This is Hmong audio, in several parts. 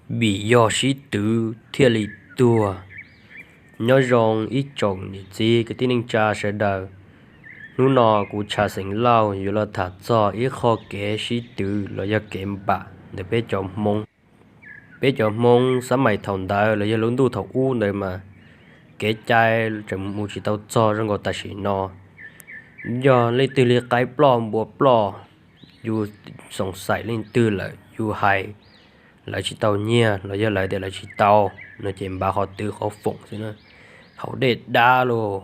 Vim yog sib twv thiaj li tuag. Nyob zoo ib tsoom niam txiv kwv tij neej tsa sawv daws. Hnub no kuv Tshav Xeem Lauj yuav los tham txog ib qho kev sib twv los yog kev npam ntawm peb cov Hmoob. Peb cov Hmoob xab mais thaum ntawd los yog lub ntuj thaum ub ntawd mas kev cai tseem mus tsis tau txog zoo nkaus tam sim no. Yog leej twg li qaib ploj npua ploj, yus xoom xaim leej twg lawm yus hais, lawv tsis tau nyiag los yog lawv tias lawv tsis tau, no ces npav qhov twv qhov foom xwb na. Haus dej dab los,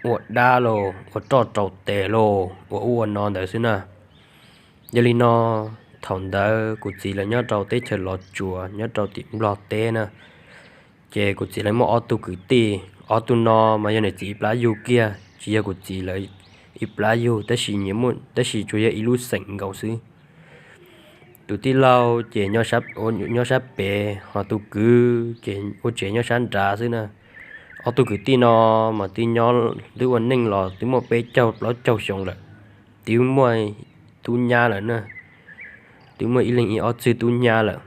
ua dab los, ua roj rau tes los, ua ub ua no ntawd xwb na. Yog li no, thaum ntawd kuv txiv lawv nyob rau teb chaws Los Tsuas nyob rau tim Nplog teb na. Ces kuv txiv lawv muaj ob tug kwv tij, ob tug no mas yog niam txiv ib plab yug kiag, tsis yog kuv txiv lawv ib plab yug, tab sis nyias muaj, tab sis tsuas yog ib lub xeem nkaus xwb. Tus tij laug ces nyob sab pem, ho tus kwv ces ua tsev nyob sab nrad xwb na. Ob tug kwv tij no mas twb nyob, twb ua neej los twb muaj peb caug plaub caug xyoo lawm, twb muaj tub nyab lawm na, twb muaj ib leeg ib ob txwg tub nyab lawm.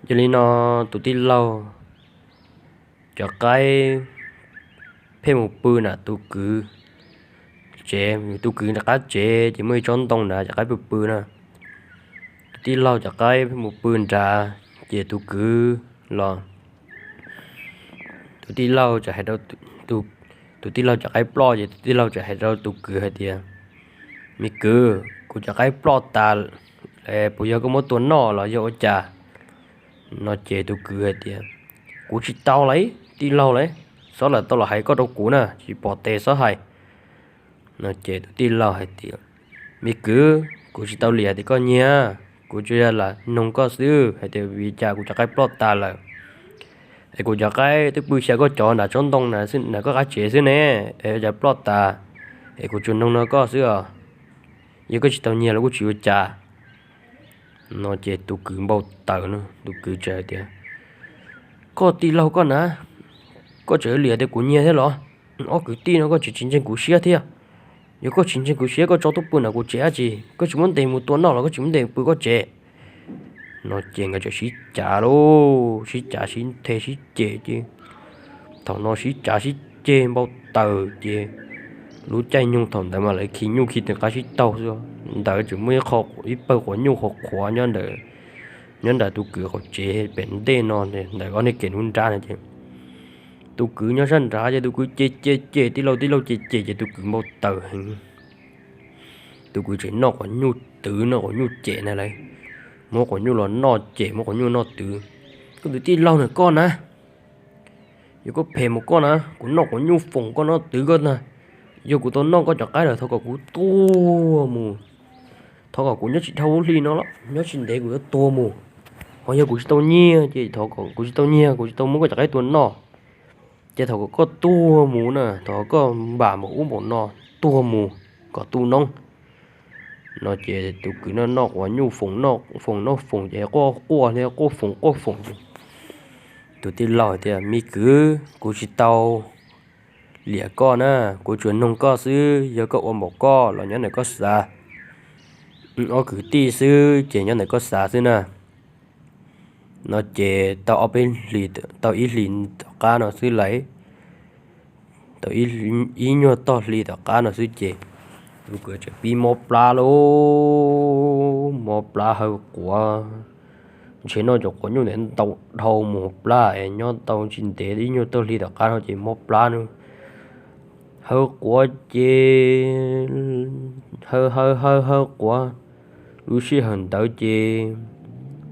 Yog li no, tus tij laug cov qaib pheej mus pw nram tus kwv tsev, tus kwv nram qab tsev ces muaj ib tsob ntoo nrad cov qaib pw pw na. Tus tij laug cov qaib pheej mus pw nrad, ces tus kwv los, tus tij laug txawm hais rau, tus tij laug cov qaib ploj ces tus tij laug txawm hais rau tus kwv hais tias, me kwv, kuv cov qaib ploj tas, puas yog koj muab tua noj los yog ua cas? No ces tus kwv hais tias, kuv tsis tau lauj tij laug lauj, xob lawm tau los hais koj rau kuv na, tsis pom tes xob hais. No ces tus tij laug hais tias, me kwv, kuv tsis tau liam tias koj nyiag, kuv tsuas yog lam noog koj xwb hais tias vim cas kuv cov qaib ploj tas lawm, es kuv cov qaib twb pw xyaw koj cov nram tsob ntoo na, nram koj qab tsev xwb ne, es cas ploj tas, es kuv tsuas noog no koj xwb os, yog koj tsis tau nyiag los kuj tsis ua cas. No ces tus kwv npau taws no, tus kwv txawm hais tias, koj tij laug koj na, koj tseem liam tias kuv nyiag thiab los? Ob kwv tij no koj tsis tsis ntseeg kuv siab thiab. Yog koj tsis ntseeg kuv siab koj tso tuaj pw nram kuv tsev dab tsi? Koj tsis muab ntes mus tua noj los koj tsis muab ntes pw koj tsev? No ces nkawd txawm sib cav lauj, sib cav sib the sib cem ces, thaum no sib cav sib ceg npau taws ces, lub caij nyoog thaum ntawd mas lawv khi nyuj khi tes qab sib taug xwb, ntawd tseem muaj ib qho, ib pawg quav nyuj qhuav qhuav nyob ntawm tus kwv qaum tsev pem ntej no, ntawm ob niag kev nruab nrab no ces, tus kwv nyob sab nrad ces tus kwv cem cem cem tij laug, tij laug cem cem ces tus kwv npau taws heev. Tus kwv tseem noj quav nyuj twv, noj quav nyuj cem na lawv, muab quav nyuj los noj cem, muab quav nyuj noj twv. Koj tus tij laug na koj na, yog koj phem mus koj na, kuv noj quav nyuj foom koj noj twv koj na, yog kuv tau noj koj cov qaib lawm thov kom kuv tuag mus, thov kom kuv nyob tsis dhau lub hli no los nyob tsis ntev kuv yuav tuag mus. Ho yog kuv tsis tau nyiag ces thov kom kuv tsis tau nyiag, kuv tsis tau muab koj cov qaib tua noj, ces thov kom koj tuag mus na, thov koj npam npaum ub npaum no, tuag mus kom tu noob. No ces tus kwv noj noj quav nyuj foom noj foom noj foom ces quaj quaj thiab quaj foom quaj foom ces, tus tij laug tias, me kwv, kuv tsis tau liam koj na, kuv tsuas noog koj xwb, yog koj ua npaum koj los nyob ntawm koj xav, ob kwv tij xwb ces nyob ntawm koj xav xwb na. No ces tau ob peb hlis, tau ib hlis tom qab no xwb lawm, tau ib nyuag tog hli tom qab no xwb ces tus kwv tseem pib mob plab lauj, mob plab haw quav, ntshe noj cov quav nyuj ntawd ntau dhau mus plab es nyob tau tsis ntev ib nyuag tog hli tom qab no ces mob plab na, haw quav ces haw haw haw haw quav, lub sij hawm ntawd ces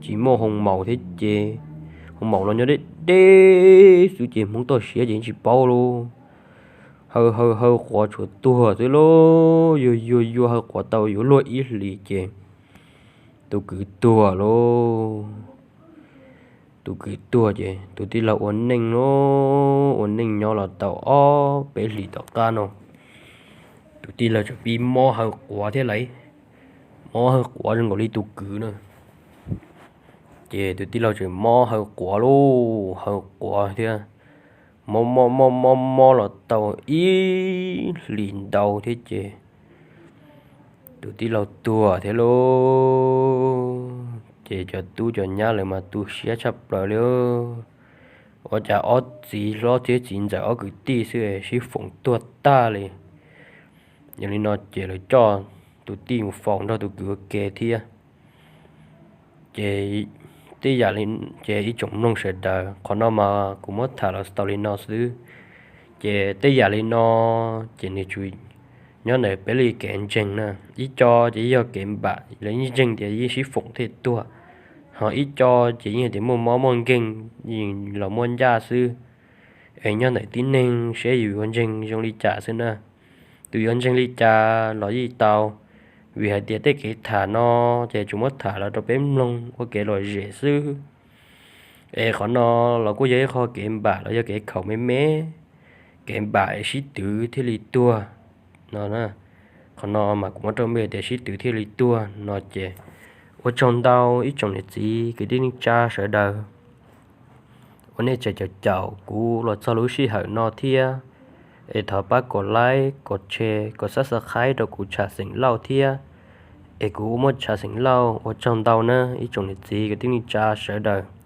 tsis muaj hoo maum thiab ces hoo maum los nyob deb deb xwb ces hmoov toj siab ces tsis paub lauj. Haw haw haw quav tshuav tuag xwb lauj, yuag yuag yuag haw quav tau yuav luag ib hlis ces tus kwv tuag lauj. Tus kwv tuag ces tus tij laug ua neej lauj, ua neej nyob los tau ob peb hlis tom qab no, tus tij laug tseem pib mob haw quav thiab lauj, mob haw quav zoo nkaus li tus kwv na. Ces tus tij laug tseem mob haw quav lauj, haw quav thiab, mob mob mob mob mob los tau ib hlis ntau thiab ces tus tij laug tuag thiab lauj. Ces cov tub cov nyab lawv mas tu siab tshaj plaws li. Ua cas ob txiv hlob thiab txiv ntxawm ob kwv tij xwb sib foom tuag tag li. Yog li no ces lawv coj tus tij mus faus nrog tus kwv ua ke thiab. Ces tej yam li, ces ib tsoom mloog sawv daws, qhov no mas kuv muab tham los tau li no xwb. Ces tej yam li no, ces nws tsuas nyob ntawm peb li kev ntseeg na. Ib co ces yeej yog kev npam, lawv yeej ntseeg tias yeej sib foom thiaj tuag, ho ib co ces yeej tias muaj mob muaj nkeeg los muaj ncaj xwb. Es nyob ntawm tib neeg seb yus yuav ntseeg zoo li cas xwb na. Tus yuav ntseeg li cas los yeej tau, vim hais tias tej kev tham no ces tsuas muab tham los rau peb mloog ua kev lom zem xwb. Es qhov no los kuj yog ib qho kev npam los yog kev khaum me me, kev npam es sib twv thiaj li tuag no. Qhov no mas kuv muab rau npe tias sib twv thiaj li tuag no ces ua tsaug ntau ib tsoom niam txiv kwv tij neej tsa sawv daws uas nej tseem caum caum kuv los txog lub sij hawm no thiab. Es thov pab kom like, kom share, kom subscribe rau kuv Tshav Xeem Lauj thiab. Es kuv ua muaj Tshav Xeem Lauj, ua tsaug ntau na ib tsoom niam txiv kwv tij neej tsa sawv daws.